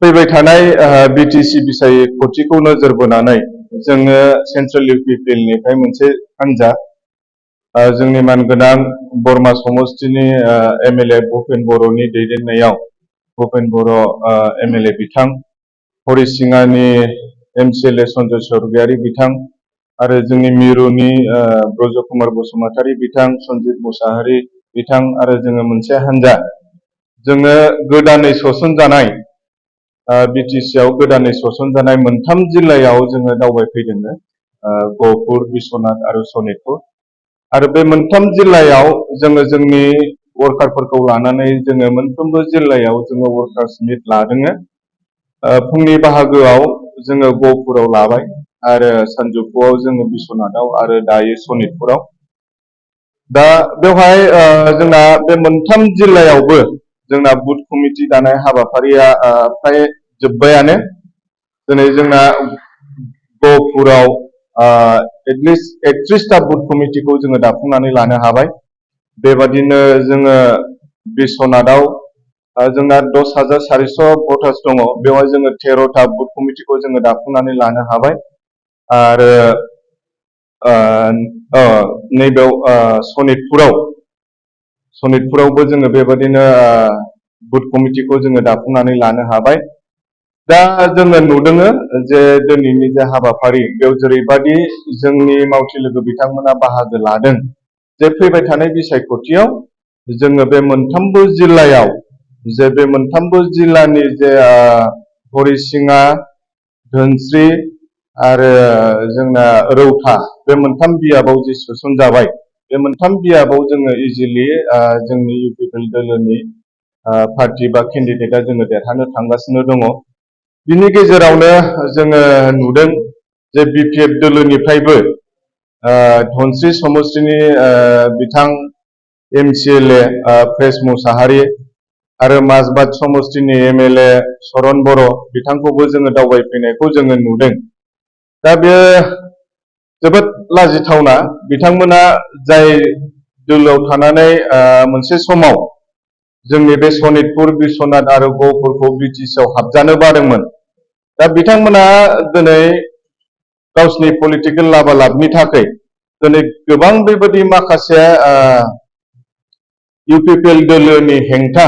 फैबाय थानाय बिटिसि बिसायख'थिखौ नोजोर बोनानै जोङो सेन्ट्रेल इउपिपिएल निफ्राय मोनसे हान्जा जोंनि मानगोनां बरमा समस्तिनि एमएलए भुपेन बर'नि दैदेननायाव भुपेन बर' एमएलए बिथां हरिसिङानि एमसिएलए सन्जय स्वर्गियारि बिथां आरो जोंनि मिरुनि ब्रज कुमार बसुमतारी बिथां सन्जित मुसाहारि बिथां आरो जोङो मोनसे हान्जा जोङो गोदानै सोसनजानाय बिटिसि आव गोदानै सोसनजानाय मोनथाम जिल्लायाव जोङो दावबायफैदों गहपुर बिश्वनाथ आरो सनितपुर आरो बे मोनथाम जिल्लायाव जोङो जोंनि वर्कारफोरखौ लानानै जोङो मोनफ्रोमबो जिल्लायाव जोङो वर्कार्स मिट लादों फुंनि बाहागोआव जोङो गहपुराव लाबाय आरो सानजौफुआव जोङो बिश्वनाथाव आरो दायो सनितपुराव दा बेवहाय जोंना बे मोनथाम जिल्लायावबो जोंना बुथ कमिटि दानाय हाबाफारिया फ्राय जोब्बायानो दिनै जोंना गहपुराव एटलिस्ट 31टा बुथ कमिटिखौ जोङो दाफुंनानै लानो हाबाय बेबादिनो जोङो बिश्वनाथाव जोंना 10,400 भटार्स दङ बेवहाय जोङो 13टा बुथ कमिटिखौ जोङो दाफुंनानै लानो हाबाय आरो नैबेयाव सनितपुरावबो जोङो बेबादिनो बुथ कमिटिखौ जोङो दाफुंनानै लानो हाबाय दा जोङो नुदों जे दिनैनि जे हाबाफारि बेयाव जेरैबादि जोंनि मावथि लोगो बिथांमोना बाहागो लादों जे फैबाय थानाय बिसायख'थियाव जोङो बे मोनथामबो जिल्लायाव जे बे मोनथामबो जिल्लानि जे हरिसिङा धोनस्रि आरो जोंना रौता बे मोनथाम बियाबाव जे सोसनजाबाय बे मोनथाम बियाबाव जोङो इजिलि जोंनि इउपिपिएल दोलोनि पार्टी बा केन्डिडेटआ जोङो देरहानो थांगासिनो दङ बिनि गेजेरावनो जोङो नुदों जे बिपिएफ दोलोनिफ्रायबो धनस्रि समस्तिनि बिथां एमसिएलए प्रेस मुसाहारि आरो माजबाद समस्तिनि एमएलए सरन बर' बिथांखौबो जोङो दावबायफैनायखौ जोङो नुदों दा बेयो जोबोद लाजिथावना बिथांमोना जाय दोलोआव थानानै मोनसे समाव जोंनि बे सनितपुर बिश्वनाथ आरो गहपुरखौ बिटिसिआव हाबजानो बादोंमोन दा बिथांमोना दिनै गावसिनि पलिटिकेल लाबालाबनि थाखाय दिनै गोबां बेबायदि माखासे इउपिपिएल दोलोनि हेंथा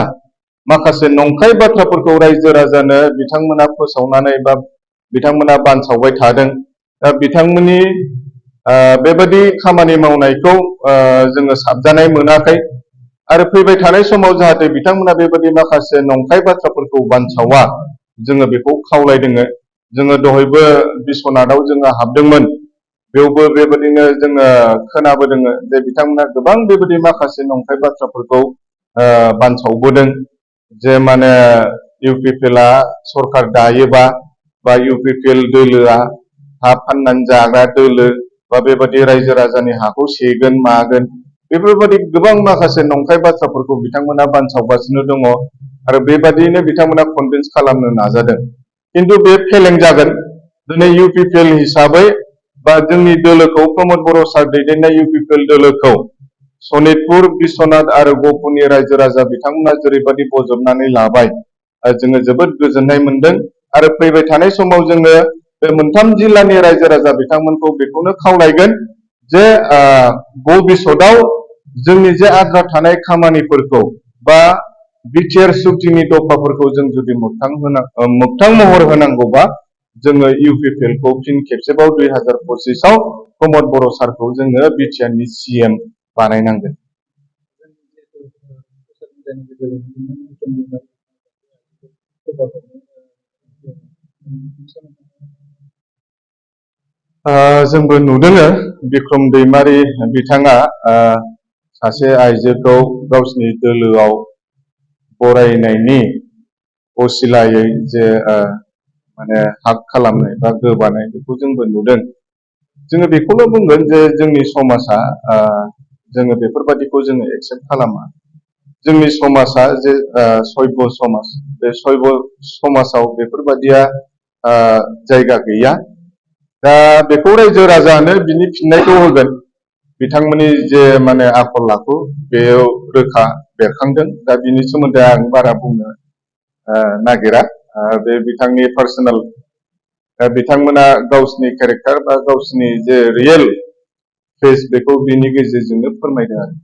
माखासे नंखाय बाथ्राफोरखौ रायजो राजानो बिथांमोना फोसावनानै बा बिथांमोना बानसावबाय थादों दा बिथांमोननि बेबायदि खामानि मावनायखौ जोङो साबजानाय मोनाखै आरो फैबाय थानाय समाव जाहाथे बिथांमोना बेबायदि माखासे नंखाय बाथ्राफोरखौ बानसावा जोङो बेखौ खावलायदों जोङो दहायबो बिश्वनाथाव जोङो हाबदोंमोन बेवबो बेबायदिनो जोङो खोनाबोदों जे बिथांमोना गोबां बेबायदि माखासे नंखाय बाथ्राफोरखौ बानसावबोदों जे माने इउपिपिएलआ सरकार दायोबा बा इउपिपिएल दोलोआ हा फाननानै जाग्रा दोलो बा बेबायदि रायजो राजानि हाखौ सेगोन मागोन बेफोरबायदि गोबां माखासे नंखाय बाथ्राफोरखौ बिथांमोना बानसावगासिनो दङ आरो बेबादियैनो बिथांमोना कनभिन्स खालामनो नाजादों किन्तु बे फेलें जागोन दिनै इउपिपिएल हिसाबै बा जोंनि दोलोखौ प्रमद बर' सार दैदेननाय इउपिपिएल दोलोखौ सनितपुर बिश्वनाथ आरो गहपुरनि रायजो राजा बिथांमोना जेरैबायदि बजबनानै लाबाय जोङो जोबोद गोजोननाय मोनदों आरो फैबाय थानाय समाव जोङो बे मोनथाम जिल्लानि रायजो राजा बिथांमोनखौ बेखौनो खावलायगोन जे भबिष्यतआव जोंनि जे आद्रा थानाय खामानिफोरखौ बा बिटिआर सुक्तिनि दफाफोरखौ जों जुदि मोगथां महर होनांगौबा जोङो इउपिपिएलखौ फिन खेबसेबाव 2025आव प्रमद बर' सारखौ जोङो बिटिआरनि सिएम बानायनांगोन जोंबो नुदों बिक्रम दैमारि बिथाङा सासे आइजोखौ गावसिनि दोलोआव बरायनायनि असिलायै जे माने हाक खालामनाय बा गोबानाय बेखौ जोंबो नुदों जोङो बेखौनो बुंगोन जे जोंनि समाजा जोङो बेफोरबादिखौ जोङो एक्सेप्ट खालामा जोंनि समाजा जे शैब समाज बे शैब समाजाव बेफोरबादिया जायगा गैया दा बेखौ रायजो राजानो बिनि फिननायखौ होगोन बिथांमोननि जे माने आखल आखु बेयाव रोखा बेरखांदों दा बिनि सोमोन्दै आं बारा बुंनो नागिरा बे बिथांनि पार्सनेल बिथांमोना गावसिनि केरेक्टार बा गावसिनि जे रियेल फेस बेखौ बिनि गेजेरजोंनो फोरमायदों आरो